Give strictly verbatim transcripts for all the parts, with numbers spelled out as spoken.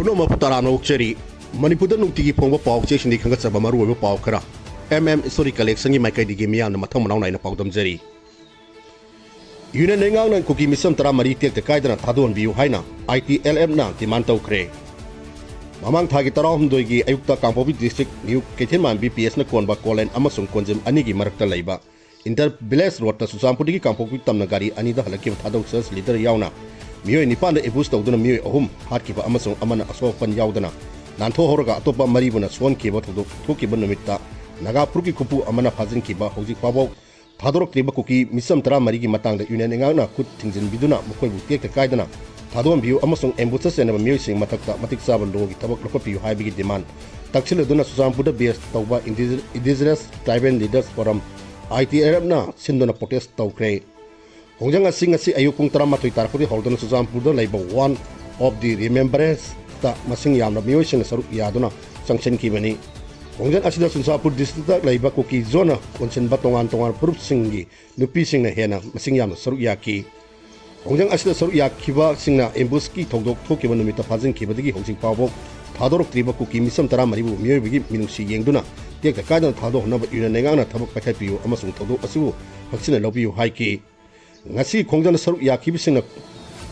ꯅꯣꯡꯃ ꯇꯔꯥꯝꯅ ꯑꯣꯛꯆꯔꯤ꯫ ꯃꯅꯤꯄꯨꯔꯗ ꯅꯨꯡꯇꯤꯒꯤ ꯐꯣꯡꯕ ꯄꯥꯎ ꯆꯦꯁꯤꯡꯗꯒꯤ ꯈꯟꯒꯠꯆꯕ ꯃꯔꯨꯑꯣꯏꯕ ꯄꯥꯎ ꯈꯔ ꯑꯦꯝ ꯑꯦꯝ ꯁ꯭ꯇꯣꯔꯤ ꯀꯂꯦꯛꯁꯟꯒꯤ ꯃꯥꯏꯀꯩꯗꯒꯤ ꯃꯤꯌꯥꯝꯅ ꯃꯊꯪ ꯃꯅꯥꯎ ꯅꯥꯏꯅ ꯄꯥꯎꯗꯝꯖꯔꯤ꯫ ꯌꯨꯅꯤꯌꯟ ꯂꯩꯉꯥꯛꯅ ꯀꯨꯀꯤ ꯃꯤꯆꯝ ꯇꯔꯥꯃꯔꯤ ꯇꯦꯛꯇ ꯀꯥꯏꯗꯅ ꯊꯥꯗꯣꯛꯍꯟꯕꯤꯌꯨ ꯍꯥꯏꯅ ꯑꯥꯏ ꯇꯤ ꯑꯦꯜ ꯑꯦꯐꯅ ꯗꯤꯃꯥꯟ ꯇꯧꯈ꯭ꯔꯦ꯫ ꯃꯃꯥꯡ ꯊꯥꯒꯤ ꯇꯔꯥꯍꯨꯝꯗꯣꯏꯒꯤ ꯑꯌꯨꯛꯇ ꯀꯥꯡꯄꯣꯛꯄꯤ ꯗꯤꯁꯇ꯭ꯔꯤꯛ ꯅ꯭ꯌꯨ ꯀꯩꯊꯦꯜꯃꯥꯟꯕꯤ ꯄꯤ ꯑꯦꯁꯅ ꯀꯣꯟꯕ ꯀꯣꯂꯦꯟ ꯑꯃꯁꯨꯡ ꯀꯣꯟꯖꯤꯝ ꯑꯅꯤꯒꯤ ꯃꯔꯛꯇ ꯂꯩꯕ ꯏꯟꯇꯔ ꯚꯤꯂꯦꯖ ꯔꯣꯗꯇ ꯆꯨꯔꯆꯥꯟꯄꯨꯔꯗꯒꯤ ꯀꯥꯡꯄꯣꯛꯄꯤ ꯇꯝꯅ ꯒꯥꯔꯤ ꯑꯅꯤꯗ ꯍꯜꯂꯛꯈꯤꯕ ꯊꯥꯗꯧ ꯆꯔꯆ ꯂꯤꯗꯔ ꯌꯥꯎꯅ ꯃꯤꯑꯣꯏ ꯅꯤꯄꯥꯟꯗ ꯑꯦꯝꯕꯨꯁ ꯇꯧꯗꯨꯅ ꯃꯤꯑꯣꯏ ꯑꯍꯨꯝ ꯍꯥꯠꯈꯤꯕ ꯑꯃꯁꯨꯡ ꯑꯃꯅ ꯑꯁꯣꯛ ꯑꯄꯟ ꯌꯥꯎꯗꯅ ꯅꯥꯟꯊꯣꯛꯍꯧꯔꯒ ꯑꯇꯣꯞꯄ ꯃꯔꯤꯕꯨꯅ ꯁꯣꯛꯍꯟꯈꯤꯕ ꯊꯧꯗꯣꯛ ꯊꯣꯛꯈꯤꯕ ꯅꯨꯃꯤꯠꯇ ꯅꯥꯒꯥ ꯐꯨꯔꯨꯞꯀꯤ ꯈꯨꯠꯄꯨ ꯑꯃꯅ ꯐꯥꯖꯤꯟꯈꯤꯕ ꯍꯧꯖꯤꯛ ꯐꯥꯎꯕ ꯊꯥꯗꯣꯔꯛꯇ꯭ꯔꯤꯕ ꯀꯨꯀꯤ ꯃꯤꯆꯝ ꯇꯔꯥꯃꯔꯤꯒꯤ ꯃꯇꯥꯡꯗ ꯌꯨꯅꯤꯌꯟ ꯂꯩꯉꯥꯛꯅ ꯈꯨꯠ ꯊꯤꯡꯖꯤꯟꯕꯤꯗꯨꯅ ꯃꯈꯣꯏꯕꯨ ꯇꯦꯛꯇ ꯀꯥꯏꯗꯅ ꯊꯥꯗꯣꯛꯍꯟꯕꯤꯌꯨ ꯑꯃꯁꯨꯡ ꯑꯦꯝꯕꯨꯁꯇ ꯆꯦꯟꯅꯕ ꯃꯤꯑꯣꯏꯁꯤꯡ ꯃꯊꯛꯇ ꯃꯇꯤꯛ ꯆꯥꯕ ꯂꯣꯒꯤ ꯊꯕꯛ ꯂꯧꯈꯠꯄꯤꯌꯨ ꯍꯥꯏꯕꯒꯤ ꯗꯤꯃꯥꯟ ꯇꯛꯁꯤꯜꯂꯗꯨꯅ ꯆꯨꯔꯆꯥꯟꯄꯨꯔꯗ ꯕꯦꯁ ꯇꯧꯕ ꯏꯟꯗꯤꯖꯤ-, ꯏꯟꯗꯤꯖꯤꯅꯁ ꯇ꯭ꯔꯥꯏꯕꯦꯜ ꯂꯤꯗꯔꯁ ꯐꯣꯔꯝ, ꯑꯥꯏ ꯇꯤ ꯑꯦꯜ ꯑꯦꯐꯅ ꯁꯤꯟꯗꯨꯅ ꯄ꯭ꯔꯣꯇꯦꯁ ꯇꯧꯈ꯭ꯔꯦ꯫ ꯈꯣꯡꯖꯪ ꯑꯁꯤ ꯉꯁꯤ ꯑꯌꯨꯛ ꯄꯨꯡ ꯇꯔꯥꯃꯥꯊꯣꯏ ꯇꯥꯔꯛꯄꯗꯒꯤ ꯍꯧꯗꯨꯅ ꯆꯨꯔꯆꯥꯟꯄꯨꯔꯗ ꯂꯩꯕ Wall of the Remembrance-ꯇ ꯃꯁꯤꯡ ꯌꯥꯝꯂꯕ ꯃꯤꯑꯣꯏꯁꯤꯡꯅ ꯁꯔꯨꯛ ꯌꯥꯗꯨꯅ ꯆꯪꯁꯤꯟꯈꯤꯕꯅꯤ꯫ ꯈꯣꯡꯖꯪ ꯑꯁꯤꯗ ꯆꯨꯔꯆꯥꯟꯄꯨꯔ ꯗꯤꯁꯇ꯭ꯔꯤꯛꯇ ꯂꯩꯕ ꯀꯨꯀꯤ ꯖꯣꯟꯅ ꯀꯣꯟꯁꯤꯟꯕ ꯇꯣꯉꯥꯟ ꯇꯣꯉꯥꯟꯕ ꯐꯨꯔꯨꯞꯁꯤꯡꯒꯤ ꯅꯨꯄꯤꯁꯤꯡꯅ ꯍꯦꯟꯅ ꯃꯁꯤꯡ ꯌꯥꯝꯅ ꯁꯔꯨꯛ ꯌꯥꯈꯤ꯫ ꯈꯣꯡꯖꯪ ꯑꯁꯤꯗ ꯁꯔꯨꯛ ꯌꯥꯈꯤꯕꯁꯤꯡꯅ ꯑꯦꯝꯕꯨꯁꯀꯤ ꯊꯧꯗꯣꯛ ꯊꯣꯛꯈꯤꯕ ꯅꯨꯃꯤꯠꯇ ꯐꯥꯖꯤꯟꯈꯤꯕꯗꯒꯤ ꯍꯧꯖꯤꯛ ꯐꯥꯎꯕ ꯊꯥꯗꯣꯔꯛꯇ꯭ꯔꯤꯕ ꯀꯨꯀꯤ ꯃꯤꯆꯝ ꯇꯔꯥꯃꯔꯤꯕꯨ ꯃꯤꯑꯣꯏꯕꯒꯤ ꯃꯤꯅꯨꯡꯁꯤ ꯌꯦꯡꯗꯨꯅ ꯇꯦꯛꯇ ꯀꯥꯏꯗꯅ ꯊꯥꯗꯣꯛꯍꯟꯅꯕ ꯌꯨꯅꯤꯌꯟ ꯂꯩꯉꯥꯛꯅ ꯊꯕꯛ ꯄꯥꯏꯈꯠꯄꯤꯌꯨ ꯑꯃꯁꯨꯡ ꯊꯧꯗꯣꯛ ꯑꯁꯤꯕꯨ ꯍꯛꯆꯤꯟꯅ ꯂꯧꯕꯤꯌꯨ ꯍꯥꯏꯈꯤ꯫ ꯉꯁꯤ ꯈꯣꯡꯖꯪꯗ ꯁꯔꯨꯛ ꯌꯥꯈꯤꯕꯁꯤꯡꯅ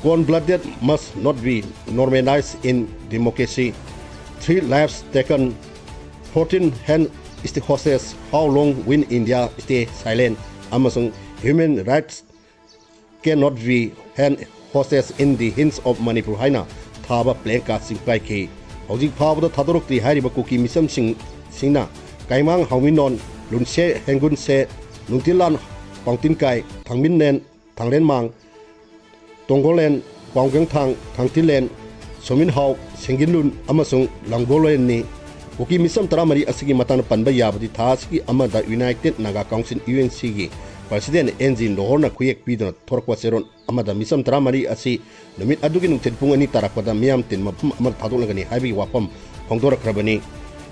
"Cold-blooded must not be normalized in democracy", "Three lives taken", "Fourteen held hostage, how long will India stay silent?" ꯑꯃꯁꯨꯡ "Human rights cannot be held hostage in the hands of Manipur" ꯍꯥꯏꯅ ꯊꯥꯕ ꯄ꯭ꯂꯦ ꯀꯥꯔꯗꯁꯤꯡ ꯄꯥꯏꯈꯤ꯫ ꯍꯧꯖꯤꯛ ꯐꯥꯎꯕꯗ ꯊꯥꯗꯣꯔꯛꯇ꯭ꯔꯤ ꯍꯥꯏꯔꯤꯕ ꯀꯨꯀꯤ ꯃꯤꯆꯝꯁꯤꯡꯁꯤꯅ ꯀꯥꯏꯃꯥꯡ ꯍꯥꯎꯃꯤꯅꯣꯟ, ꯂꯨꯟꯁꯦ ꯍꯦꯡꯒꯨꯟꯁꯦ, ꯅꯨꯡꯇꯤꯂꯥꯟ ꯄꯥꯎꯇꯤꯟꯀꯥꯏ, ꯊꯥꯡꯃꯤꯟꯂꯦꯟ, ꯊꯥꯡꯂꯦꯟꯃꯥꯡ, ꯇꯣꯡꯒꯣꯂꯦꯟ, ꯄꯥꯎꯒꯦꯡꯊꯥꯡ, ꯊꯥꯡꯇꯤꯂꯦꯟ, ꯁꯣꯃꯤꯟꯍꯥꯎ, ꯁꯦꯡꯒꯤꯟꯂꯨꯟ ꯑꯃꯁꯨꯡ ꯂꯥꯡꯒꯣꯂꯦꯟꯅꯤ꯫ ꯀꯨꯀꯤ ꯃꯤꯆꯝ ꯇꯔꯥꯃꯔꯤ ꯑꯁꯤꯒꯤ ꯃꯇꯥꯡꯗ ꯄꯟꯕ ꯌꯥꯕꯗꯤ ꯊꯥ ꯑꯁꯤꯒꯤ ꯑꯃꯗ united Naga council, U N ꯁꯤꯒꯤ ꯄ꯭ꯔꯁꯤꯗꯦꯟꯠ ꯑꯦꯟ ꯖꯤ ꯂꯣꯍꯣꯔꯅ ꯈꯨꯌꯦꯛ ꯄꯤꯗꯨꯅ ꯊꯣꯔꯛꯄ ꯆꯦꯔꯣꯜ ꯑꯃꯗ ꯃꯤꯆꯝ ꯇꯔꯥꯃꯔꯤ ꯑꯁꯤ ꯅꯨꯃꯤꯠ ꯑꯗꯨꯒꯤ ꯅꯨꯡꯊꯤꯜ ꯄꯨꯡ ꯑꯅꯤ ꯇꯥꯔꯛꯄꯗ ꯃꯤꯌꯥꯝ ꯇꯤꯟ ꯃꯐꯝ ꯑꯃꯗ ꯊꯥꯗꯣꯛꯂꯒꯅꯤ ꯍꯥꯏꯕꯒꯤ ꯋꯥꯐꯝ ꯐꯣꯡꯗꯣꯔꯛꯈ꯭ꯔꯕꯅꯤ꯫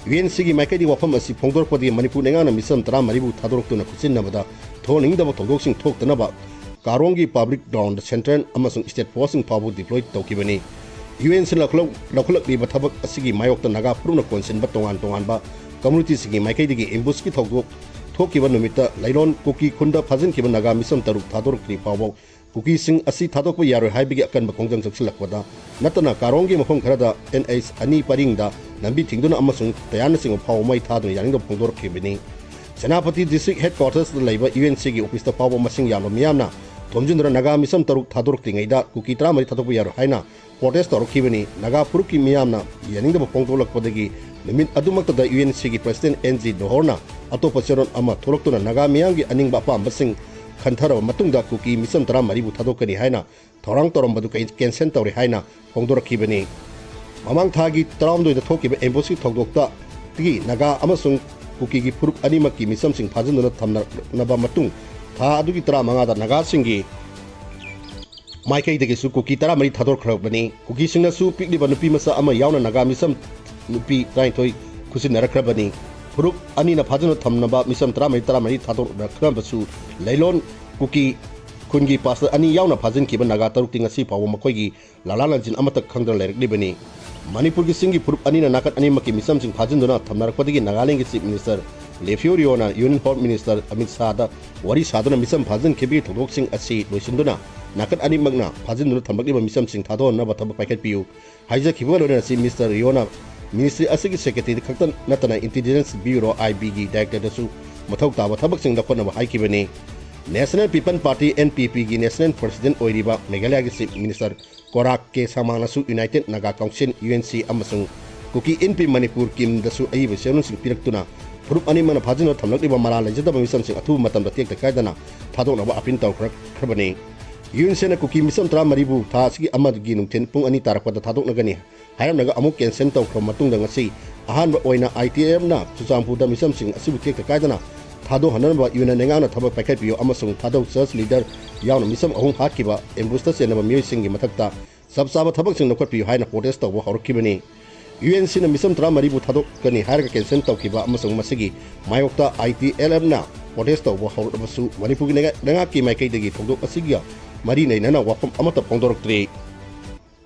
ꯌꯨ ꯑꯦꯟ ꯁꯤꯒꯤ ꯃꯥꯏꯀꯩꯗꯒꯤ ꯋꯥꯐꯝ ꯑꯁꯤ ꯐꯣꯡꯗꯣꯔꯛꯄꯗꯒꯤ ꯃꯅꯤꯄꯨꯔ ꯂꯩꯉꯥꯛꯅ ꯃꯤꯆꯝ ꯇꯔꯥꯃꯔꯤꯕꯨ ꯊꯥꯗꯣꯔꯛꯇꯨꯅ ꯈꯨꯠꯁꯤꯟꯅꯕꯗ ꯊꯣꯛꯍꯟꯅꯤꯡꯗꯕ ꯊꯧꯗꯣꯛꯁꯤꯡ ꯊꯣꯛꯇꯅꯕ ꯀꯥꯔꯣꯡꯒꯤ ꯄꯕ꯭ꯂꯤꯛ ꯒ꯭ꯔꯥꯎꯟꯗ ꯁꯦꯟꯇ꯭ꯔꯦꯜ ꯑꯃꯁꯨꯡ ꯁ꯭ꯇꯦꯠ ꯐꯣꯔꯁꯁꯤꯡ ꯐꯥꯎꯕ ꯗꯤꯄ꯭ꯂꯣꯏ ꯇꯧꯈꯤꯕꯅꯤ꯫ ꯌꯨ ꯑꯦꯟ ꯁꯤꯅ ꯂꯧꯈꯠꯂꯛ-, ꯂꯧꯈꯠꯂꯛꯂꯤꯕ ꯊꯕꯛ ꯑꯁꯤꯒꯤ ꯃꯥꯌꯣꯛꯇ ꯅꯥꯒꯥ ꯐꯨꯔꯨꯞꯅ ꯀꯣꯟꯁꯤꯟꯕ ꯇꯣꯉꯥꯟ ꯇꯣꯉꯥꯟꯕ ꯀꯝꯃꯨꯅꯤꯇꯤꯁꯤꯡꯒꯤ ꯃꯥꯏꯀꯩꯗꯒꯤ ꯑꯦꯝꯕꯨꯁꯀꯤ ꯊꯧꯗꯣꯛ ꯊꯣꯛꯈꯤꯕ ꯅꯨꯃꯤꯠꯇ ꯂꯩꯔꯣꯟ ꯀꯨꯀꯤ ꯈꯨꯟꯗ ꯐꯥꯖꯤꯟꯈꯤꯕ ꯅꯥꯒꯥ ꯃꯤꯁꯝ ꯇꯔꯨꯛ ꯊꯥꯗꯣꯔꯛꯇ꯭ꯔꯤ ꯐꯥꯎꯕ ꯀꯨꯀꯤꯁꯤꯡ ꯑꯁꯤ ꯊꯥꯗꯣꯛꯄ ꯌꯥꯔꯣꯏ ꯍꯥꯏꯕꯒꯤ ꯑꯀꯟꯕ ꯈꯣꯡꯖꯪ ꯆꯪꯁꯤꯜꯂꯛꯄꯗ ꯅꯠꯇꯅ ꯀꯥꯔꯣꯡꯒꯤ ꯃꯐꯝ ꯈꯔꯗ ꯑꯦꯟ ꯑꯩꯆ ꯑꯅꯤ ꯄꯔꯤꯡꯗ ꯂꯝꯕꯤ ꯊꯤꯡꯗꯨꯅ ꯑꯃꯁꯨꯡ ꯇꯌꯥꯔꯅꯆꯤꯡꯕ ꯐꯥꯎꯕ ꯃꯩ ꯊꯥꯗꯨꯅ ꯌꯥꯅꯤꯡꯗꯕ ꯐꯣꯡꯗꯣꯔꯛꯈꯤꯕꯅꯤ꯫ ꯁꯦꯅꯥꯄꯇꯤ ꯗꯤꯁꯇ꯭ꯔꯤꯛ ꯍꯦꯗꯀ꯭ꯋꯥꯇꯔꯁꯇ ꯂꯩꯕ ꯌꯨ ꯑꯦꯟ ꯁꯤꯒꯤ ꯑꯣꯐꯤꯁꯇ ꯐꯥꯎꯕ ꯃꯁꯤꯡ ꯌꯥꯝꯂꯕ ꯃꯤꯌꯥꯝꯅ ꯊꯣꯝꯖꯤꯟꯗꯨꯅ ꯅꯥꯒꯥ ꯃꯤꯁꯝ ꯇꯔꯨꯛ ꯊꯥꯗꯣꯔꯛꯇ꯭ꯔꯤꯉꯩꯗ ꯀꯨꯀꯤ ꯇꯔꯥꯃꯔꯤ ꯊꯥꯗꯣꯛꯄ ꯌꯥꯔꯣꯏ ꯍꯥꯏꯅ ꯄ꯭ꯔꯣꯇꯦꯁ ꯇꯧꯔꯛꯈꯤꯕꯅꯤ꯫ ꯅꯥꯒꯥ ꯐꯨꯔꯨꯞꯀꯤ ꯃꯤꯌꯥꯝꯅ ꯌꯥꯅꯤꯡꯗꯕ ꯐꯣꯡꯗꯣꯛꯂꯛꯄꯗꯒꯤ ꯅꯨꯃꯤꯠ ꯑꯗꯨꯃꯛꯇꯗ ꯌꯨ ꯑꯦꯟ ꯁꯤꯒꯤ ꯄ꯭ꯔꯁꯤꯗꯦꯟꯠ ꯑꯦꯟ ꯖꯤ ꯗꯣꯍꯣꯔꯅ ꯑꯇꯣꯞꯄ ꯆꯦꯔꯣꯜ ꯑꯃ ꯊꯣꯛꯂꯛꯇꯨꯅ ꯅꯥꯒꯥ ꯃꯤꯌꯥꯝꯒꯤ ꯑꯅꯤꯡꯕ ꯑꯄꯥꯝꯕꯁꯤꯡ ꯈꯟꯊꯔꯕ ꯃꯇꯨꯡꯗ ꯀꯨꯀꯤ ꯃꯤꯆꯝ ꯇꯔꯥꯃꯔꯤꯕꯨ ꯊꯥꯗꯣꯛꯀꯅꯤ ꯍꯥꯏꯅ ꯊꯧꯔꯥꯡ ꯇꯧꯔꯝꯕꯗꯨ ꯀꯦꯟ-, ꯀꯦꯟꯁꯦꯜ ꯇꯧꯔꯦ ꯍꯥꯏꯅ ꯐꯣꯡꯗꯣꯔꯛꯈꯤꯕꯅꯤ꯫ ꯃꯃꯥꯡ ꯊꯥꯒꯤ ꯇꯔꯥꯍꯨꯝꯗꯣꯏꯗ ꯊꯣꯛꯈꯤꯕ ꯑꯦꯝꯕꯨꯁꯀꯤ ꯊꯧꯗꯣꯛꯇꯒꯤ ꯅꯥꯒꯥ ꯑꯃꯁꯨꯡ ꯀꯨꯀꯤꯒꯤ ꯐꯨꯔꯨꯞ ꯑꯅꯤꯃꯛꯀꯤ ꯃꯤꯆꯝꯁꯤꯡ ꯐꯥꯖꯤꯟꯗꯨꯅ ꯊꯝꯅꯔꯕ ꯃꯇꯨꯡ ꯊꯥ ꯑꯗꯨꯒꯤ ꯇꯔꯥꯃꯉꯥꯗ ꯅꯥꯒꯥꯁꯤꯡꯒꯤ ꯃꯥꯏꯀꯩꯗꯒꯤꯁꯨ ꯀꯨꯀꯤ ꯇꯔꯥꯃꯔꯤ ꯊꯥꯗꯣꯛꯈ꯭ꯔꯕꯅꯤ꯫ ꯀꯨꯀꯤꯁꯤꯡꯅꯁꯨ ꯄꯤꯛꯂꯤꯕ ꯅꯨꯄꯤ ꯃꯆꯥ ꯑꯃ ꯌꯥꯎꯅ ꯅꯥꯒꯥ ꯃꯤꯆꯝ ꯅꯨꯄꯤ ꯇꯔꯥꯅꯤꯊꯣꯏ ꯈꯨꯠꯁꯤꯟꯅꯔꯛꯈ꯭ꯔꯕꯅꯤ꯫ ꯐꯨꯔꯨꯞ ꯑꯅꯤꯅ ꯐꯥꯖꯤꯟꯗꯨꯅ ꯊꯝꯅꯕ ꯃꯤꯆꯝ ꯇꯔꯥꯃꯔꯤ, ꯇꯔꯥꯃꯔꯤ ꯊꯥꯗꯣꯛꯅꯈ꯭ꯔꯕꯁꯨ ꯂꯩꯂꯣꯟ ꯀꯨꯀꯤ ꯈꯨꯟꯒꯤ ꯄꯥꯁꯇꯔ ꯑꯅꯤ ꯌꯥꯎꯅ ꯐꯥꯖꯤꯟꯈꯤꯕ ꯅꯥꯒꯥ ꯇꯔꯨꯛꯇꯤ ꯉꯁꯤ ꯐꯥꯎꯕ ꯃꯈꯣꯏꯒꯤ ꯂꯥꯂꯥ ꯂꯟꯖꯤꯟ ꯑꯃꯠꯇ ꯈꯪꯗꯅ ꯂꯩꯔꯛꯂꯤꯕꯅꯤ꯫ ꯃꯅꯤꯄꯨꯔꯒꯤ ꯆꯤꯡꯒꯤ ꯐꯨꯔꯨꯞ ꯑꯅꯤꯅ ꯅꯥꯀꯟ ꯑꯅꯤꯃꯛꯀꯤ ꯃꯤꯆꯝꯁꯤꯡ ꯐꯥꯖꯤꯟꯗꯨꯅ ꯊꯝꯅꯔꯛꯄꯗꯒꯤ ꯅꯥꯒꯥꯂꯦꯟꯒꯤ chief minister Neiphiu Rio union home minister Amit ꯁꯥꯍꯗ ꯋꯥꯔꯤ ꯁꯥꯗꯨꯅ ꯃꯤꯆꯝ ꯐꯥꯖꯤꯟꯈꯤꯕꯒꯤ ꯊꯧꯗꯣꯛꯁꯤꯡ ꯑꯁꯤ ꯂꯣꯏꯁꯤꯟꯗꯨꯅ ꯅꯥꯀꯟ ꯑꯅꯤꯃꯛꯅ ꯐꯥꯖꯤꯟꯗꯨꯅ ꯊꯝꯂꯛꯂꯤꯕ ꯃꯤꯆꯝꯁꯤꯡ ꯊꯥꯗꯣꯛꯍꯟꯅꯕ ꯊꯕꯛ ꯄꯥꯏꯈꯠꯄꯤꯌꯨ ꯍꯥꯏꯖꯈꯤꯕꯒ ꯂꯣꯏꯅꯅ ꯆꯤꯐ ꯃꯤꯅꯤꯁꯇꯔ ꯔꯤꯑꯣꯅ ꯃꯤꯅꯤꯁꯇ꯭ꯔꯤ ꯑꯁꯤꯒꯤ ꯁꯦꯀ꯭ꯔꯦꯇꯔꯤꯗ ꯈꯛꯇ ꯅꯠꯇꯅ ꯏꯟꯇꯦꯂꯤꯖꯦꯟꯁ ꯕ꯭ꯌꯨꯔꯣ, ꯑꯥꯏ ꯕꯤꯒꯤ ꯗꯥꯏꯔꯦꯛꯇꯔꯗꯁꯨ ꯃꯊꯧ ꯇꯥꯕ ꯊꯕꯛꯁꯤꯡ ꯂꯧꯈꯠꯅꯕ ꯍꯥꯏꯈꯤꯕꯅꯤ꯫ National people's party, N P ꯄꯤꯒꯤ ꯅꯦꯁꯅꯦꯜ ꯄ꯭ꯔꯁꯤꯗꯦꯟꯠ ꯑꯣꯏꯔꯤꯕ ꯃꯦꯘꯥꯂꯌꯥꯒꯤ ꯆꯤꯐ ꯃꯤꯅꯤꯁꯇꯔ ꯀꯣꯔꯥꯛ ꯀꯦ ꯁꯥꯡꯃꯥꯅꯁꯨ united Naga council, U N C, ꯑꯃꯁꯨꯡ ꯀꯨꯀꯤ ꯏꯟ ꯄꯤ ꯃꯅꯤꯄꯨꯔ, ꯀꯤꯝꯗꯁꯨ ꯑꯏꯕ ꯆꯦꯔꯣꯜꯁꯤꯡ ꯄꯤꯔꯛꯇꯨꯅ ꯐꯨꯔꯨꯞ ꯑꯅꯤꯃꯛꯅ ꯐꯥꯖꯤꯟꯗꯨꯅ ꯊꯝꯂꯛꯂꯤꯕ ꯃꯔꯥꯜ ꯂꯩꯖꯗꯕ ꯃꯤꯆꯝꯁꯤꯡ ꯑꯊꯨꯕ ꯃꯇꯝꯗ ꯇꯦꯛꯇ ꯀꯥꯏꯗꯅ ꯊꯥꯗꯣꯛꯅꯕ ꯑꯄꯤꯜ ꯇꯧꯈ꯭ꯔꯕꯅꯤ꯫ ꯌꯨ ꯑꯦꯟ ꯁꯤꯅ ꯀꯨꯀꯤ ꯃꯤꯆꯝ ꯇꯔꯥꯃꯔꯤꯕꯨ ꯊꯥ ꯑꯁꯤꯒꯤ ꯑꯃꯒꯤ ꯅꯨꯡꯊꯤꯜ ꯄꯨꯡ ꯑꯅꯤ ꯇꯥꯔꯛꯄꯗ ꯊꯥꯗꯣꯛꯅꯒꯅꯤ ꯍꯥꯏꯔꯝꯂꯒ ꯑꯃꯨꯛ ꯀꯦꯟꯁꯦꯜ ꯇꯧꯈ꯭ꯔꯕ ꯃꯇꯨꯡꯗ ꯉꯁꯤ ꯑꯍꯥꯟꯕ ꯑꯣꯏꯅ ꯑꯥꯏ ꯇꯤ ꯑꯦꯜ ꯑꯦꯐꯅ ꯆꯨꯔꯆꯥꯟꯄꯨꯔꯗ ꯃꯤꯆꯝꯁꯤꯡ ꯑꯁꯤꯕꯨ ꯇꯦꯛꯇ ꯀꯥꯏꯗꯅ ꯊꯥꯗꯣꯛꯍꯟꯅꯕ ꯌꯨꯅꯤꯌꯟ ꯂꯩꯉꯥꯛꯅ ꯊꯕꯛ ꯄꯥꯏꯈꯠꯄꯤꯌꯨ ꯑꯃꯁꯨꯡ ꯊꯥꯗꯧ ꯆꯔꯆ ꯂꯤꯗꯔ ꯌꯥꯎꯅ ꯃꯤꯆꯝ ꯑꯍꯨꯝ ꯍꯥꯠꯈꯤꯕ ꯑꯦꯝꯕꯨꯁꯇ ꯆꯦꯟꯅꯕ ꯃꯤꯑꯣꯏꯁꯤꯡꯒꯤ ꯃꯊꯛꯇ ꯆꯞ ꯆꯥꯕ ꯊꯕꯛꯁꯤꯡ ꯂꯧꯈꯠꯄꯤꯌꯨ ꯍꯥꯏꯅ ꯄ꯭ꯔꯣꯇꯦꯁ ꯇꯧꯕ ꯍꯧꯔꯛꯈꯤꯕꯅꯤ꯫ ꯌꯨ ꯑꯦꯟ ꯁꯤꯅ ꯃꯤꯆꯝ ꯇꯔꯥꯃꯔꯤꯕꯨ ꯊꯥꯗꯣꯛꯀꯅꯤ ꯍꯥꯏꯔꯒ ꯀꯦꯟꯁꯦꯜ ꯇꯧꯈꯤꯕ ꯑꯃꯁꯨꯡ ꯃꯁꯤꯒꯤ ꯃꯥꯌꯣꯛꯇ ꯑꯥꯏ ꯇꯤ ꯑꯦꯜ ꯑꯦꯐꯅ ꯄ꯭ꯔꯣꯇꯦꯁ ꯇꯧꯕ ꯍꯧꯔꯛꯂꯕꯁꯨ ꯃꯅꯤꯄꯨꯔꯒꯤ ꯂꯩꯉꯥꯛ-, ꯂꯩꯉꯥꯛꯀꯤ ꯃꯥꯏꯀꯩꯗꯒꯤ ꯊꯧꯗꯣꯛ ꯑꯁꯤꯒ ꯃꯔꯤ ꯂꯩꯅꯅ ꯋꯥꯐꯝ ꯑꯃꯠꯇ ꯐꯣꯡꯗꯣꯔꯛꯇ꯭ꯔꯤ꯫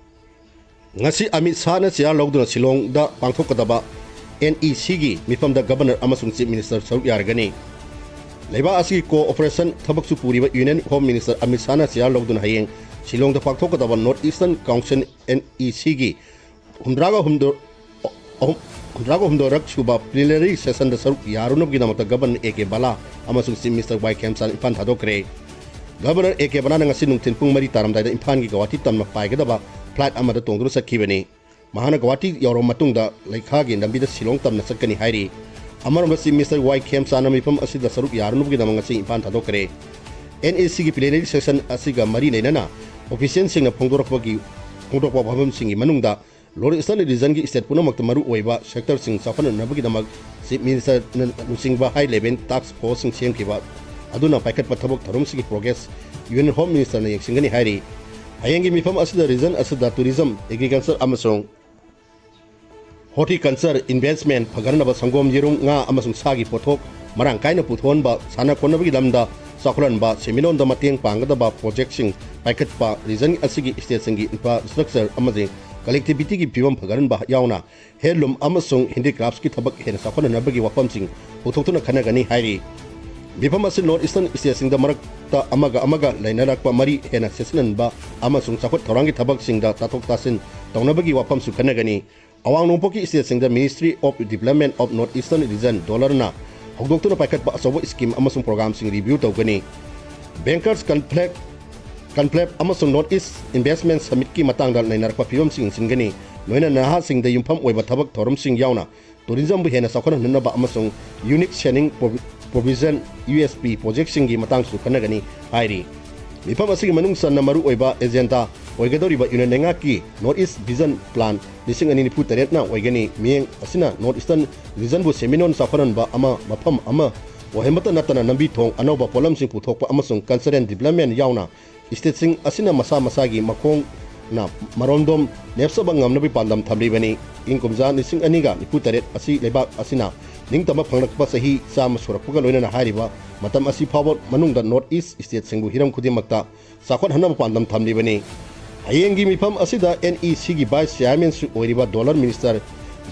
ꯉꯁꯤ ꯑꯃꯤꯠ ꯁꯥꯍꯅ ꯆꯤꯌꯥꯔ ꯂꯧꯗꯨꯅ ꯁꯤꯂꯣꯡꯗ ꯄꯥꯡꯊꯣꯛꯀꯗꯕ ꯑꯦꯟ ꯏ ꯁꯤꯒꯤ ꯃꯤꯐꯝꯗ ꯒꯕꯔꯅꯔ ꯑꯃꯁꯨꯡ ꯆꯤꯐ ꯃꯤꯅꯤꯁꯇꯔ ꯁꯔꯨꯛ ꯌꯥꯔꯒꯅꯤ꯫ ꯂꯩꯕꯥꯛ ꯑꯁꯤꯒꯤ ꯀꯣꯑꯣꯄꯔꯦꯁꯟ ꯊꯕꯛꯁꯨ ꯄꯨꯔꯤꯕ ꯌꯨꯅꯤꯌꯟ ꯍꯣꯝ ꯃꯤꯅꯤꯁꯇꯔ ꯑꯃꯤꯠ ꯁꯥꯍꯅ ꯆꯤꯌꯥꯔ ꯂꯧꯗꯨꯅ ꯍꯌꯦꯡ ꯁꯤꯂꯣꯡꯗ ꯄꯥꯡꯊꯣꯛꯀꯗꯕ north eastern council, N E ꯁꯤꯒꯤ ꯍꯨꯝꯗ꯭ꯔꯥꯒ ꯍꯨꯝꯗꯣꯏ, ꯑꯍꯨꯝ, ꯍꯨꯝꯗ꯭ꯔꯥꯒ ꯍꯨꯝꯗꯣꯏꯔꯛ ꯁꯨꯕ ꯄ꯭ꯂꯤꯅꯔꯤ ꯁꯦꯁꯟꯗ ꯁꯔꯨꯛ ꯌꯥꯔꯨꯅꯕꯒꯤꯗꯃꯛꯇ ꯒꯕꯔꯅꯔ ꯑꯦ ꯀꯦ ꯕꯂꯥ ꯑꯃꯁꯨꯡ chief minister Y Khemchand Imphal ꯊꯥꯗꯣꯛꯈ꯭ꯔꯦ꯫ ꯒꯕꯔꯅꯔ ꯑꯦ ꯀꯦ ꯕꯂꯥꯅ ꯉꯁꯤ ꯅꯨꯡꯊꯤꯜ ꯄꯨꯡ ꯃꯔꯤ ꯇꯥꯔꯝꯗꯥꯏꯗ ꯏꯝꯐꯥꯜꯒꯤ ꯒꯧꯍꯥꯇꯤ ꯇꯝꯅ ꯄꯥꯏꯒꯗꯕ ꯐ꯭ꯂꯥꯏꯠ ꯑꯃꯗ ꯇꯣꯡꯗꯨꯅ ꯆꯠꯈꯤꯕꯅꯤ꯫ ꯃꯍꯥꯛꯅ ꯒꯧꯍꯥꯇꯤ ꯌꯧꯔꯕ ꯃꯇꯨꯡꯗ ꯂꯩꯈꯥꯒꯤ ꯂꯝꯕꯤꯗ ꯁꯤꯂꯣꯡ ꯇꯝꯅ ꯆꯠꯀꯅꯤ ꯍꯥꯏꯔꯤ꯫ ꯑꯃꯔꯣꯝꯗ ꯆꯤꯐ ꯃꯤꯅꯤꯁꯇꯔ ꯋꯥꯏ ꯈꯦꯝꯆꯥꯟꯅ ꯃꯤꯐꯝ ꯑꯁꯤꯗ ꯁꯔꯨꯛ ꯌꯥꯔꯨꯅꯕꯒꯤꯗꯃꯛ ꯉꯁꯤ ꯏꯝꯐꯥꯜ ꯊꯥꯗꯣꯛꯈ꯭ꯔꯦ꯫ ꯑꯦꯟ ꯏ ꯁꯤꯒꯤ ꯄ꯭ꯂꯤꯅꯔꯤ ꯁꯦꯁꯟ ꯑꯁꯤꯒ ꯃꯔꯤ ꯂꯩꯅꯅ ꯑꯣꯐꯤꯁꯤꯌꯦꯜꯁꯤꯡꯅ ꯐꯣꯡꯗꯣꯔꯛꯄꯒꯤ, ꯐꯣꯡꯗꯣꯔꯛꯄ ꯋꯥꯐꯝꯁꯤꯡꯒꯤ ꯃꯅꯨꯡꯗ ꯅꯣꯔꯠ ꯏꯁꯇꯔꯟ ꯔꯤꯖꯟꯒꯤ ꯁ꯭ꯇꯦꯠ ꯄꯨꯝꯅꯃꯛꯇ ꯃꯔꯨ ꯑꯣꯏꯕ ꯁꯦꯛꯇꯔꯁꯤꯡ ꯆꯥꯎꯈꯠꯅꯅꯕꯒꯤꯗꯃꯛ ꯆꯤꯐ ꯃꯤꯅꯤꯁꯇꯔꯅ ꯂꯨꯆꯤꯡꯕ ꯍꯥꯏ ꯂꯦꯚꯦꯜ ꯇꯥꯛꯁ ꯐꯣꯔꯁꯁꯤꯡ ꯁꯦꯝꯈꯤꯕ ꯑꯗꯨꯅ ꯄꯥꯏꯈꯠꯄ ꯊꯕꯛ ꯊꯧꯔꯝꯁꯤꯡꯒꯤ ꯄ꯭ꯔꯣꯒ꯭ꯔꯦꯁ ꯌꯨꯅꯤꯌꯟ ꯍꯣꯝ ꯃꯤꯅꯤꯁꯇꯔꯅ ꯌꯦꯡꯁꯤꯟꯒꯅꯤ ꯍꯥꯏꯔꯤ꯫ ꯍꯌꯦꯡꯒꯤ ꯃꯤꯐꯝ ꯑꯁꯤꯗ ꯔꯤꯖꯟ ꯑꯁꯤꯗ ꯇꯨꯔꯤꯖꯝ, ꯑꯦꯒ꯭ꯔꯤꯀꯜꯆꯔ ꯑꯃꯁꯨꯡ ꯍꯣꯔꯇꯤꯀꯜꯆꯔ ꯏꯟꯚꯦꯁꯃꯦꯟ ꯐꯒꯠꯅꯕ, ꯁꯪꯒꯣꯝ, ꯌꯦꯔꯨꯝ, ꯉꯥ ꯑꯃꯁꯨꯡ ꯁꯥꯒꯤ ꯄꯣꯠꯊꯣꯛ ꯃꯔꯥꯡ ꯀꯥꯏꯅ ꯄꯨꯊꯣꯛꯍꯟꯕ, ꯁꯥꯟꯅ ꯈꯣꯠꯅꯕꯒꯤ ꯂꯝꯗ ꯆꯥꯎꯈꯠꯍꯟꯕ, ꯁꯦꯟꯃꯤꯠꯂꯣꯟꯗ ꯃꯇꯦꯡ ꯄꯥꯡꯒꯗꯕ ꯄ꯭ꯔꯣꯖꯦꯛꯁꯤꯡ ꯄꯥꯏꯈꯠꯄ, ꯔꯤꯖꯟ ꯑꯁꯤꯒꯤ ꯁ꯭ꯇꯦꯠꯁꯤꯡꯒꯤ ꯏꯟꯐ꯭ꯔꯥꯁ꯭ꯇ꯭ꯔꯛꯆꯔ ꯑꯃꯗꯤ ꯀꯅꯦꯛꯇꯤꯚꯤꯇꯤꯒꯤ ꯐꯤꯕꯝ ꯐꯒꯠꯍꯟꯕ ꯌꯥꯎꯅ ꯍꯦꯟꯂꯨꯝ ꯑꯃꯁꯨꯡ ꯍꯦꯟꯗꯤꯀ꯭ꯔꯥꯐꯠꯁꯀꯤ ꯊꯕꯛ ꯍꯦꯟꯅ ꯆꯥꯎꯈꯠꯍꯟꯅꯕꯒꯤ ꯋꯥꯐꯝꯁꯤꯡ ꯄꯨꯊꯣꯛꯇꯨꯅ ꯈꯟꯅꯒꯅꯤ ꯍꯥꯏꯔꯤ꯫ ꯃꯤꯐꯝ ꯑꯁꯤ ꯅꯣꯔꯠ ꯏꯁꯇꯔꯟ ꯁ꯭ꯇꯦꯠꯁꯤꯡꯗ ꯃꯔꯛꯇ ꯑꯃꯒ ꯑꯃꯒ ꯂꯩꯅꯔꯛꯄ ꯃꯔꯤ ꯍꯦꯟꯅ ꯆꯦꯠꯁꯤꯟꯍꯟꯕ ꯑꯃꯁꯨꯡ ꯆꯥꯎꯈꯠ ꯊꯧꯔꯥꯡꯒꯤ ꯊꯕꯛꯁꯤꯡꯗ ꯇꯥꯊꯣꯛ ꯇꯥꯁꯤꯟ ꯇꯧꯅꯕꯒꯤ ꯋꯥꯐꯝꯁꯨ ꯈꯟꯅꯒꯅꯤ꯫ ꯑꯋꯥꯡ ꯅꯣꯡꯄꯣꯛꯀꯤ ꯁ꯭ꯇꯦꯠꯁꯤꯡꯗ Ministry of Development of North Eastern Region ꯗꯣꯂꯔꯅ ꯍꯧꯗꯣꯛꯇꯨꯅ ꯄꯥꯏꯈꯠꯄ ꯑꯆꯧꯕ ꯁ꯭ꯀꯤꯝ ꯑꯃꯁꯨꯡ ꯄ꯭ꯔꯣꯒ꯭ꯔꯥꯝꯁꯤꯡ ꯔꯤꯚ꯭ꯌꯨ ꯇꯧꯒꯅꯤ꯫ ꯕꯦꯡꯀꯔꯁ ꯀꯟꯐ꯭ꯂꯦꯛ, ꯀꯟꯐ꯭ꯂꯦꯞ ꯑꯃꯁꯨꯡ ꯅꯣꯔꯠ ꯏꯁ ꯏꯟꯚꯦꯁꯃꯦꯟ ꯁꯃꯤꯠꯀꯤ ꯃꯇꯥꯡꯗ ꯅꯩꯅꯔꯛꯄ ꯐꯤꯕꯝꯁꯤꯡ ꯌꯦꯡꯁꯤꯟꯒꯅꯤ꯫ ꯂꯣꯏꯅꯅ ꯅꯍꯥꯁꯤꯡꯗ ꯌꯨꯝꯐꯝ ꯑꯣꯏꯕ ꯊꯕꯛ ꯊꯧꯔꯝꯁꯤꯡ ꯌꯥꯎꯅ ꯇꯨꯔꯤꯖꯝꯕꯨ ꯍꯦꯟꯅ ꯆꯥꯎꯈꯠꯍꯟꯅꯕ ꯑꯃꯁꯨꯡ unique selling proposition, U S P, ꯄ꯭ꯔꯣꯖꯦꯛꯁꯤꯡꯒꯤ ꯃꯇꯥꯡꯁꯨ ꯈꯟꯅꯒꯅꯤ ꯍꯥꯏꯔꯤ꯫ ꯃꯤꯐꯝ ꯑꯁꯤꯒꯤ ꯃꯅꯨꯡ ꯆꯟꯅ ꯃꯔꯨꯑꯣꯏꯕ ꯑꯦꯖꯦꯟꯗꯥ ꯑꯣꯏꯒꯗꯧꯔꯤꯕ ꯌꯨꯅꯤꯌꯟ ꯂꯩꯉꯥꯛꯀꯤ ꯅꯣꯔꯠ ꯏꯁ ꯚꯤꯖꯟ ꯄ꯭ꯂꯥꯟ ꯂꯤꯁꯤꯡ ꯑꯅꯤ ꯅꯤꯐꯨ ꯇꯔꯦꯠꯅ ꯑꯣꯏꯒꯅꯤ꯫ ꯃꯤꯠꯌꯦꯡ ꯑꯁꯤꯅ ꯅꯣꯔꯠ ꯏꯁꯇꯔꯟ ꯔꯤꯖꯟꯕꯨ ꯁꯦꯟꯃꯤꯠꯂꯣꯟ ꯆꯥꯎꯈꯠꯍꯟꯕ ꯑꯃ, ꯃꯐꯝ ꯑꯃ ꯑꯣꯏꯍꯟꯕꯇ ꯅꯠꯇꯅ ꯂꯝꯕꯤ ꯊꯣꯡ, ꯑꯅꯧꯕ ꯄꯣꯠꯂꯝꯁꯤꯡ ꯄꯨꯊꯣꯛꯄ ꯑꯃꯁꯨꯡ ꯀꯜꯆꯔꯦꯜ ꯗꯤꯕ꯭ꯂꯞꯃꯦꯟ ꯌꯥꯎꯅ ꯁ꯭ꯇꯦꯠꯁꯤꯡ ꯑꯁꯤꯅ ꯃꯁꯥ ꯃꯁꯥꯒꯤ ꯃꯈꯣꯡꯅ ꯃꯔꯣꯝꯗꯣꯝ ꯂꯦꯞꯆꯕ ꯉꯝꯅꯕꯒꯤ ꯄꯥꯟꯗꯝ ꯊꯝꯂꯤꯕꯅꯤ꯫ ꯏꯪ ꯀꯨꯝꯖꯥ ꯂꯤꯁꯤꯡ ꯑꯅꯤꯒ ꯅꯤꯐꯨ ꯇꯔꯦꯠ ꯑꯁꯤ ꯂꯩꯕꯥꯛ ꯑꯁꯤꯅ ꯅꯤꯡꯇꯝꯕ ꯐꯪꯂꯛꯄ ꯆꯍꯤ ꯆꯥꯝꯃ ꯁꯨꯔꯛꯄꯒ ꯂꯣꯏꯅꯅ ꯍꯥꯏꯔꯤꯕ ꯃꯇꯝ ꯑꯁꯤ ꯐꯥꯎꯕ ꯃꯅꯨꯡꯗ ꯅꯣꯔꯠ ꯏꯁ ꯁ꯭ꯇꯦꯠꯁꯤꯡꯕꯨ ꯍꯤꯔꯝ ꯈꯨꯗꯤꯡꯃꯛꯇ ꯆꯥꯎꯈꯠꯍꯟꯅꯕ ꯄꯥꯟꯗꯝ ꯊꯝꯂꯤꯕꯅꯤ꯫ ꯍꯌꯦꯡꯒꯤ ꯃꯤꯐꯝ ꯑꯁꯤꯗ NECꯒꯤ Vice Chairmanꯁꯨ ꯑꯣꯏꯔꯤꯕ Dollar Minister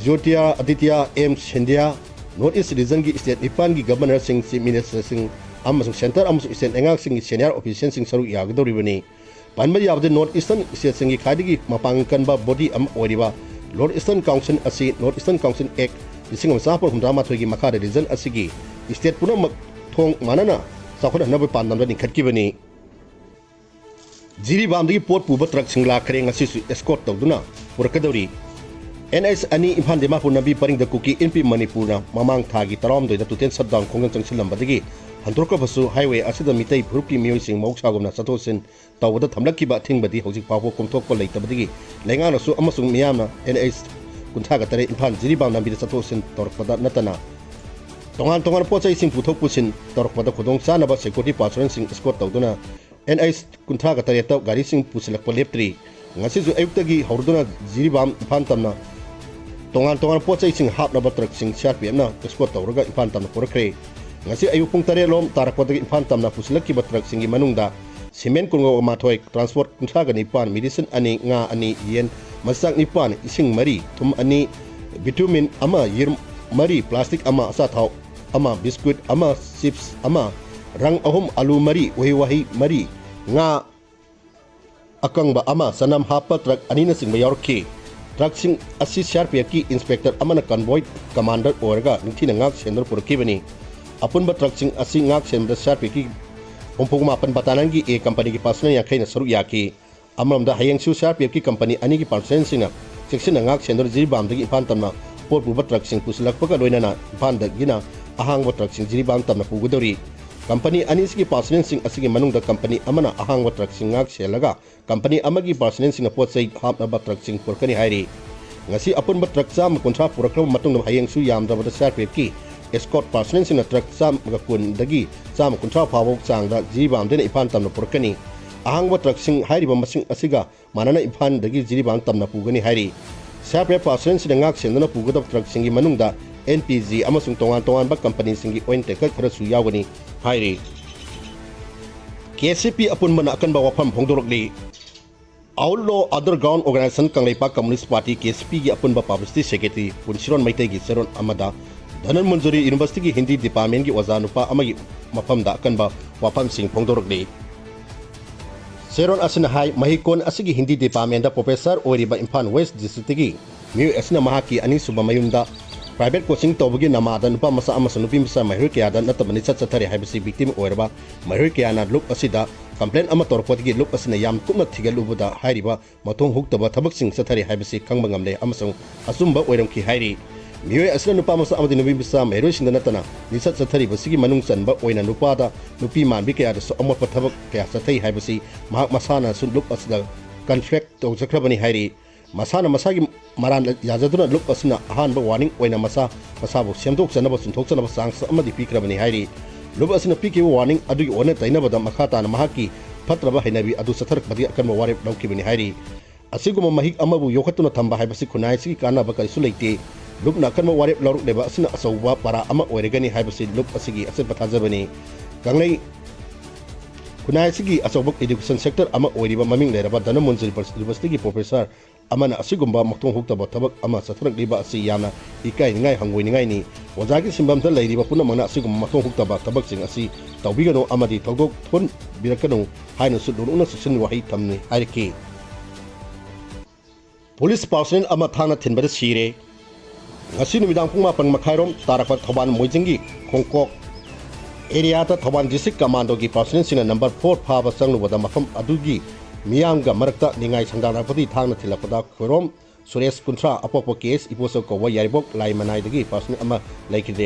Jyotiraditya M Scindia, North East Regionꯒꯤ state ꯅꯤꯄꯥꯟꯒꯤ Governorꯁꯤꯡ, Chief Ministerꯁꯤꯡ ꯑꯃꯁꯨꯡ Centre ꯑꯃꯁꯨꯡ state ꯂꯩꯉꯥꯛꯁꯤꯡꯒꯤ senior officialꯁꯤꯡ ꯁꯔꯨꯛ ꯌꯥꯒꯗꯧꯔꯤꯕꯅꯤ꯫ ꯄꯟꯕ ꯌꯥꯕꯗꯤ North Eastern stateꯁꯤꯡꯒꯤ ꯈ꯭ꯋꯥꯏꯗꯒꯤ ꯃꯄꯥꯡꯒꯜ ꯀꯟꯕ body ꯑꯃ ꯑꯣꯏꯔꯤꯕ North Eastern Council ꯑꯁꯤ North Eastern Council Act ꯂꯤꯁꯤꯡ ꯑꯃ ꯆꯥꯃꯥꯄꯟ ꯍꯨꯝꯗ꯭ꯔꯥ ꯃꯥꯊꯣꯏꯒꯤ ꯃꯈꯥꯗ region ꯑꯁꯤꯒꯤ state ꯄꯨꯝꯅꯃꯛ ꯊꯣꯡ ꯃꯥꯟꯅꯅ ꯆꯥꯎꯈꯠꯍꯟꯅꯕ ꯄꯥꯟꯗꯝꯗ ꯂꯤꯡꯈꯠꯈꯤꯕꯅꯤ꯫ ꯖꯤꯔꯤꯕꯥꯝꯗꯒꯤ ꯄꯣꯠ ꯄꯨꯕ truckꯁꯤꯡ ꯂꯥꯛꯈ꯭ꯔꯦ, ꯉꯁꯤꯁꯨ escort ꯇꯧꯗꯨꯅ ꯄꯨꯔꯛꯀꯗꯧꯔꯤ꯫ NH ꯑꯅꯤ ꯏꯝꯐꯥꯜ ꯗꯤꯃꯥꯄꯨꯔ ꯂꯝꯕꯤ ꯄꯔꯤꯡꯗ ꯀꯨꯀꯤ ꯏꯟꯄꯤ ꯃꯅꯤꯄꯨꯔꯅ ꯃꯃꯥꯡ ꯊꯥꯒꯤ ꯇꯔꯥꯍꯨꯝꯗꯣꯏꯗ total shutdown ꯈꯣꯡꯖꯪ ꯆꯪꯁꯤꯜꯂꯝꯕꯗꯒꯤ ꯍꯟꯗꯣꯔꯛꯈ꯭ꯔꯕꯁꯨ highway ꯑꯁꯤꯗ ꯃꯤꯇꯩ ꯐꯨꯔꯨꯞꯀꯤ ꯃꯤꯑꯣꯏꯁꯤꯡ ꯃꯍꯧꯁꯥꯒꯨꯝꯅ ꯆꯠꯊꯣꯛ ꯆꯠꯁꯤꯟ ꯇꯧꯕꯗ ꯊꯝꯂꯛꯈꯤꯕ ꯑꯊꯤꯡꯕꯗꯤ ꯍꯧꯖꯤꯛ ꯐꯥꯎꯕ ꯀꯣꯝꯊꯣꯛꯄ ꯂꯩꯇꯕꯗꯒꯤ ꯂꯩꯉꯥꯛꯅꯁꯨ ꯑꯃꯁꯨꯡ ꯃꯤꯌꯥꯝꯅ NH ꯀꯨꯟꯊ꯭ꯔꯥꯒ ꯇꯔꯦꯠ ꯏꯝꯐꯥꯜ ꯖꯤꯔꯤꯕꯥꯝ ꯂꯝꯕꯤꯗ ꯆꯠꯊꯣꯛ ꯆꯠꯁꯤꯟ ꯇꯧꯔꯛꯄꯗ ꯅꯠꯇꯅ ꯇꯣꯉꯥꯟ ꯇꯣꯉꯥꯟꯕ ꯄꯣꯠ ꯆꯩꯁꯤꯡ ꯄꯨꯊꯣꯛ ꯄꯨꯁꯤꯟ ꯇꯧꯔꯛꯄꯗ ꯈꯨꯗꯣꯡ ꯆꯥꯅꯕ security personnelꯁꯤꯡ escort ꯇꯧꯗꯨꯅ NH ꯀꯨꯟꯊ꯭ꯔꯥꯒ ꯇꯔꯦꯠꯇ ꯒꯥꯔꯤꯁꯤꯡ ꯄꯨꯁꯤꯜꯂꯛꯄ ꯂꯦꯞꯇ꯭ꯔꯤ꯫ ꯉꯁꯤꯁꯨ ꯑꯌꯨꯛꯇꯒꯤ ꯍꯧꯔꯗꯨꯅ ꯖꯤꯔꯤꯕꯥꯝ ꯏꯝꯐꯥꯜ ꯇꯝꯅ ꯇꯣꯉꯥꯟ ꯇꯣꯉꯥꯟꯕ ꯄꯣꯠ ꯆꯩꯁꯤꯡ ꯍꯥꯞꯅꯕ truckꯁꯤꯡ CRPFꯅ escort ꯇꯧꯔꯒ ꯏꯝꯐꯥꯜ ꯇꯝꯅ ꯄꯨꯔꯛꯈ꯭ꯔꯦ꯫ ꯉꯁꯤ ꯑꯌꯨꯛ ꯄꯨꯡ ꯇꯔꯦꯠ ꯂꯣꯝ ꯇꯥꯔꯛꯄꯗꯒꯤ ꯏꯝꯐꯥꯜ ꯇꯝꯅ ꯄꯨꯁꯤꯜꯂꯛꯈꯤꯕ truckꯁꯤꯡꯒꯤ ꯃꯅꯨꯡꯗ cement ꯀꯨꯟꯒ ꯃꯥꯊꯣꯏ, transport ꯀꯨꯟꯊ꯭ꯔꯥꯒ ꯅꯤꯄꯥꯟ, medicine ꯑꯅꯤ, ꯉꯥ ꯑꯅꯤ, ꯌꯦꯟ ꯃꯆꯥꯛ ꯅꯤꯄꯥꯟ, ꯏꯁꯤꯡ ꯃꯔꯤ, ꯊꯨꯝ ꯑꯅꯤ, vitamin ꯑꯃ, ꯌꯦꯔꯨꯝ ꯃꯔꯤ, plastic ꯑꯃ, ꯑꯆꯥꯊꯥꯎ ꯑꯃ, biscuit ꯑꯃ, chips ꯑꯃ, ꯔꯪ ꯑꯍꯨꯝ, ꯑꯂꯨ ꯃꯔꯤ, ꯎꯍꯩ ꯋꯥꯍꯩ ꯃꯔꯤ, ꯉꯥ ꯑꯀꯪꯕ ꯑꯃ, ꯆꯅꯝ ꯍꯥꯞꯄ truck ꯑꯅꯤꯅꯆꯤꯡꯕ ꯌꯥꯎꯔꯛꯈꯤ꯫ Truckꯁꯤꯡ ꯑꯁꯤ CRPFꯀꯤ inspector ꯑꯃꯅ convoy commander ꯑꯣꯏꯔꯒ ꯅꯤꯡꯊꯤꯅ ꯉꯥꯛ ꯁꯦꯟꯗꯨꯅ ꯄꯨꯔꯛꯈꯤꯕꯅꯤ꯫ ꯑꯄꯨꯟꯕ truckꯁꯤꯡ ꯑꯁꯤ ꯉꯥꯛ ꯁꯦꯟꯕꯗ CRPFꯀꯤ ꯍꯨꯝꯐꯨ ꯃꯥꯄꯟ battalionꯒꯤ A companyꯒꯤ personnel ꯌꯥꯡꯈꯩꯅ ꯁꯔꯨꯛ ꯌꯥꯈꯤ꯫ ꯑꯃꯔꯣꯝꯗ ꯍꯌꯦꯡꯁꯨ CRPFꯀꯤ company ꯑꯅꯤꯒꯤ personnelꯁꯤꯡꯅ ꯆꯦꯛꯁꯤꯟꯅ ꯉꯥꯛ ꯁꯦꯟꯗꯨꯅ ꯖꯤꯔꯤꯕꯥꯝꯗꯒꯤ ꯏꯝꯐꯥꯜ ꯇꯝꯅ ꯄꯣꯠ ꯄꯨꯕ truckꯁꯤꯡ ꯄꯨꯁꯤꯜꯂꯛꯄꯒ ꯂꯣꯏꯅꯅ ꯏꯝꯐꯥꯜꯗꯒꯤꯅ ꯑꯍꯥꯡꯕ truckꯁꯤꯡ ꯖꯤꯔꯤꯕꯥꯝ ꯇꯝꯅ ꯄꯨꯒꯗꯧꯔꯤ꯫ Company ꯑꯅꯤꯁꯤꯒꯤ personnelꯁꯤꯡ ꯑꯁꯤꯒꯤ ꯃꯅꯨꯡꯗ company ꯑꯃꯅ ꯑꯍꯥꯡꯕ truckꯁꯤꯡ ꯉꯥꯛ ꯁꯦꯜꯂꯒ company ꯑꯃꯒꯤ personnelꯁꯤꯡꯅ ꯄꯣꯠ ꯆꯩ ꯍꯥꯞꯅꯕ truckꯁꯤꯡ ꯄꯨꯔꯛꯀꯅꯤ ꯍꯥꯏꯔꯤ꯫ ꯉꯁꯤ ꯑꯄꯨꯟꯕ truck ꯆꯥꯝꯃ ꯀꯨꯟꯊ꯭ꯔꯥ ꯄꯨꯔꯛꯈ꯭ꯔꯕ ꯃꯇꯨꯡꯗ ꯍꯌꯦꯡꯁꯨ ꯌꯥꯝꯗ꯭ꯔꯕꯗ CRPFꯀꯤ escort personnelꯁꯤꯡꯅ truck ꯆꯥꯝꯃꯒ ꯀꯨꯟꯗꯒꯤ ꯆꯥꯝꯃ ꯀꯨꯟꯊ꯭ꯔꯥ ꯐꯥꯎꯕ ꯆꯥꯡꯗ ꯖꯤꯔꯤꯕꯥꯝꯗꯒꯤꯅ ꯏꯝꯐꯥꯜ ꯇꯝꯅ ꯄꯨꯔꯛꯀꯅꯤ꯫ ꯑꯍꯥꯡꯕ truckꯁꯤꯡ ꯍꯥꯏꯔꯤꯕ ꯃꯁꯤꯡ ꯑꯁꯤꯒ ꯃꯥꯟꯅꯅ ꯏꯝꯐꯥꯜꯗꯒꯤ ꯖꯤꯔꯤꯕꯥꯝ ꯇꯝꯅ ꯄꯨꯒꯅꯤ ꯍꯥꯏꯔꯤ꯫ CRPF personnelꯁꯤꯡꯅ ꯉꯥꯛ ꯁꯦꯟꯗꯨꯅ ꯄꯨꯒꯗꯕ truckꯁꯤꯡꯒꯤ ꯃꯅꯨꯡꯗ NPG ꯑꯃꯁꯨꯡ ꯇꯣꯉꯥꯟ ꯇꯣꯉꯥꯟꯕ companyꯁꯤꯡꯒꯤ oil tanker ꯈꯔꯁꯨ ꯌꯥꯎꯒꯅꯤ ꯍꯥꯏꯔꯤ꯫ KCP ꯑꯄꯨꯟꯕꯅ ꯑꯀꯟꯕ ꯋꯥꯐꯝ ꯐꯣꯡꯗꯣꯔꯛꯂꯤ꯫ Outlaw Underground Organization Kangleipak Communist Party, ꯀꯦ ꯑꯦꯁ ꯄꯤꯒꯤ ꯑꯄꯨꯟꯕ Publicity Secretary ꯄꯨꯟꯁꯤꯔꯣꯟ ꯃꯩꯇꯩꯒꯤ ꯆꯦꯔꯣꯜ ꯑꯃꯗ ꯙꯅꯟꯃꯟꯖꯨꯔꯤ Universityꯒꯤ ꯍꯤꯟꯗꯤ departmentꯀꯤ ꯑꯣꯖꯥ ꯅꯨꯄꯥ ꯑꯃꯒꯤ ꯃꯐꯝꯗ ꯑꯀꯟꯕ ꯋꯥꯐꯝꯁꯤꯡ ꯐꯣꯡꯗꯣꯔꯛꯂꯤ꯫ ꯆꯦꯔꯣꯜ ꯑꯁꯤꯅ ꯍꯥꯏ, ꯃꯍꯩꯀꯣꯟ ꯑꯁꯤꯒꯤ ꯍꯤꯟꯗꯤ departmentꯇ professor ꯑꯣꯏꯔꯤꯕ ꯏꯝꯐꯥꯜ West Districtꯀꯤ ꯃꯤꯑꯣꯏ ꯑꯁꯤꯅ ꯃꯍꯥꯛꯀꯤ ꯑꯅꯤꯁꯨꯕ ꯃꯌꯨꯝꯗ private coaching ꯇꯧꯕꯒꯤ ꯅꯃꯥꯗ ꯅꯨꯄꯥ ꯃꯆꯥ ꯑꯃꯁꯨꯡ ꯅꯨꯄꯤ ꯃꯆꯥ ꯃꯍꯩꯔꯣꯏ ꯀꯌꯥꯗ ꯅꯠꯇꯕ ꯅꯤꯁꯥ ꯆꯠꯊꯔꯦ ꯍꯥꯏꯕꯁꯤ victim ꯑꯣꯏꯔꯕ ꯃꯍꯩꯔꯣꯏ ꯀꯌꯥꯅ ꯂꯨꯞ ꯑꯁꯤꯗ complaint ꯑꯃ ꯇꯧꯔꯛꯄꯗꯒꯤ ꯂꯨꯞ ꯑꯁꯤꯅ ꯌꯥꯝ ꯀꯨꯞꯅ ꯊꯤꯒꯠꯂꯨꯕꯗ ꯍꯥꯏꯔꯤꯕ ꯃꯊꯣꯡ ꯍꯨꯛꯇꯕ ꯊꯕꯛꯁꯤꯡ ꯆꯠꯊꯔꯤ ꯍꯥꯏꯕꯁꯤ ꯈꯪꯕ ꯉꯝꯂꯦ ꯑꯃꯁꯨꯡ ꯑꯆꯨꯝꯕ ꯑꯣꯏꯔꯝꯈꯤ ꯍꯥꯏꯔꯤ꯫ ꯃꯤꯑꯣꯏ ꯑꯁꯤꯅ ꯅꯨꯄꯥ ꯃꯆꯥ ꯑꯃꯗꯤ ꯅꯨꯄꯤ ꯃꯆꯥ ꯃꯍꯩꯔꯣꯏꯁꯤꯡꯗ ꯅꯠꯇꯅ ꯅꯤꯁꯥ ꯆꯠꯊꯔꯤꯕꯁꯤꯒꯤ ꯃꯅꯨꯡ ꯆꯟꯕ ꯑꯣꯏꯅ ꯅꯨꯄꯥꯗ ꯅꯨꯄꯤ ꯃꯥꯟꯕꯤ ꯀꯌꯥꯗꯁꯨ ꯑꯃꯣꯠꯄ ꯊꯕꯛ ꯀꯌꯥ ꯆꯠꯊꯩ ꯍꯥꯏꯕꯁꯤ ꯃꯍꯥꯛ ꯃꯁꯥꯅꯁꯨ ꯂꯨꯞ ꯑꯁꯤꯗ confess ꯇꯧꯖꯈ꯭ꯔꯕꯅꯤ ꯍꯥꯏꯔꯤ꯫ ꯃꯁꯥꯅ ꯃꯁꯥꯒꯤ ꯃꯔꯥꯟ ꯌꯥꯖꯗꯨꯅ ꯂꯨꯞ ꯑꯁꯤꯅ ꯑꯍꯥꯟꯕ warning ꯑꯣꯏꯅ ꯃꯁꯥ ꯃꯁꯥꯕꯨ ꯁꯦꯝꯗꯣꯛꯆꯅꯕ ꯆꯨꯝꯊꯣꯛꯆꯅꯕ chance ꯑꯃꯗꯤ ꯄꯤꯈ꯭ꯔꯕꯅꯤ ꯍꯥꯏꯔꯤ꯫ ꯂꯨꯞ ꯑꯁꯤꯅ ꯄꯤꯈꯤꯕ warning ꯑꯗꯨꯒꯤ ꯑꯣꯟꯅ ꯇꯩꯅꯕꯗ ꯃꯈꯥ ꯇꯥꯅ ꯃꯍꯥꯛꯀꯤ ꯐꯠꯇ꯭ꯔꯕ ꯍꯩꯅꯕꯤ ꯑꯗꯨ ꯆꯠꯊꯔꯛꯄꯗꯒꯤ ꯑꯀꯟꯕ ꯋꯥꯔꯦꯞ ꯂꯧꯈꯤꯕꯅꯤ ꯍꯥꯏꯔꯤ꯫ ꯑꯁꯤꯒꯨꯝꯕ ꯃꯍꯤꯛ ꯑꯃꯕꯨ ꯌꯣꯛꯈꯠꯇꯨꯅ ꯊꯝꯕ ꯍꯥꯏꯕꯁꯤ ꯈꯨꯟꯅꯥꯏ ꯑꯁꯤꯒꯤ ꯀꯥꯟꯅꯕ ꯀꯔꯤꯁꯨ ꯂꯩꯇꯦ꯫ ꯂꯨꯞꯅ ꯑꯀꯟꯕ ꯋꯥꯔꯦꯞ ꯂꯧꯔꯛꯂꯤꯕ ꯑꯁꯤꯅ ꯑꯆꯧꯕ ꯄꯔꯥ ꯑꯃ ꯑꯣꯏꯔꯒꯅꯤ ꯍꯥꯏꯕꯁꯤ ꯂꯨꯞ ꯑꯁꯤꯒꯤ ꯑꯆꯦꯠꯄ ꯊꯥꯖꯕꯅꯤ꯫ ꯀꯪꯂꯩ ꯈꯨꯟꯅꯥꯏ ꯑꯁꯤꯒꯤ ꯑꯆꯧꯕ education sector ꯑꯃ ꯑꯣꯏꯔꯤꯕ ꯃꯃꯤꯡ ꯂꯩꯔꯕ ꯙꯅꯃꯨꯟꯖ Universityꯒꯤ professor ꯑꯃꯅ ꯑꯁꯤꯒꯨꯝꯕ ꯃꯊꯣꯡ ꯍꯨꯛꯇꯕ ꯊꯕꯛ ꯑꯃ ꯆꯠꯊꯔꯛꯂꯤꯕ ꯑꯁꯤ ꯌꯥꯝꯅ ꯏꯀꯥꯏꯅꯤꯡꯉꯥꯏ, ꯍꯪꯒꯣꯏꯅꯤꯡꯉꯥꯏꯅꯤ꯫ ꯑꯣꯖꯥꯒꯤ ꯁꯤꯟꯐꯝꯗ ꯂꯩꯔꯤꯕ ꯄꯨꯝꯅꯃꯛꯅ ꯑꯁꯤꯒꯨꯝꯕ ꯃꯊꯣꯡ ꯍꯨꯛꯇꯕ ꯊꯕꯛꯁꯤꯡ ꯑꯁꯤ ꯇꯧꯕꯤꯒꯅꯨ ꯑꯃꯗꯤ ꯊꯧꯗꯣꯛ ꯊꯣꯛꯍꯟꯕꯤꯔꯛꯀꯅꯨ ꯍꯥꯏꯅꯁꯨ ꯂꯨꯅ ꯆꯦꯛꯁꯤꯟ ꯋꯥꯍꯩ ꯊꯝꯅꯤ ꯍꯥꯏꯔꯛꯈꯤ꯫ ꯄꯨꯂꯤꯁ personnel ꯑꯃ ꯊꯥꯡꯅ ꯊꯤꯟꯕꯗ ꯁꯤꯔꯦ꯫ ꯉꯁꯤ ꯅꯨꯃꯤꯗꯥꯡ ꯄꯨꯡ ꯃꯥꯄꯟ ꯃꯈꯥꯏꯔꯣꯝ ꯇꯥꯔꯛꯄ Thoubal ꯃꯣꯏꯖꯤꯡꯒꯤ ꯈꯣꯡꯀꯣꯛ areaꯗ Thoubal district commandoꯒꯤ personnelꯁꯤꯡꯅ number four ꯐꯥꯕ ꯆꯪꯂꯨꯕꯗ ꯃꯐꯝ ꯑꯗꯨꯒꯤ ꯃꯤꯌꯥꯝꯒ ꯃꯔꯛꯇ ꯅꯤꯡꯉꯥꯏ ꯁꯪꯗꯥꯅꯔꯛꯄꯗꯒꯤ ꯊꯥꯡꯅ ꯊꯤꯜꯂꯛꯄꯗ ꯈꯣꯏꯔꯣꯝ ꯁꯨꯔꯦꯁ ꯀꯨꯟꯊ꯭ꯔꯥ, ꯑꯄꯣꯛꯄ ꯀꯦ ꯑꯦꯁ ꯏꯕꯣꯆꯧ ꯀꯧꯕ ꯌꯥꯏꯔꯤꯄꯣꯛ ꯂꯥꯏ ꯃꯅꯥꯏꯗꯒꯤ personnel ꯑꯃ ꯂꯩꯈꯤꯗ꯭ꯔꯦ꯫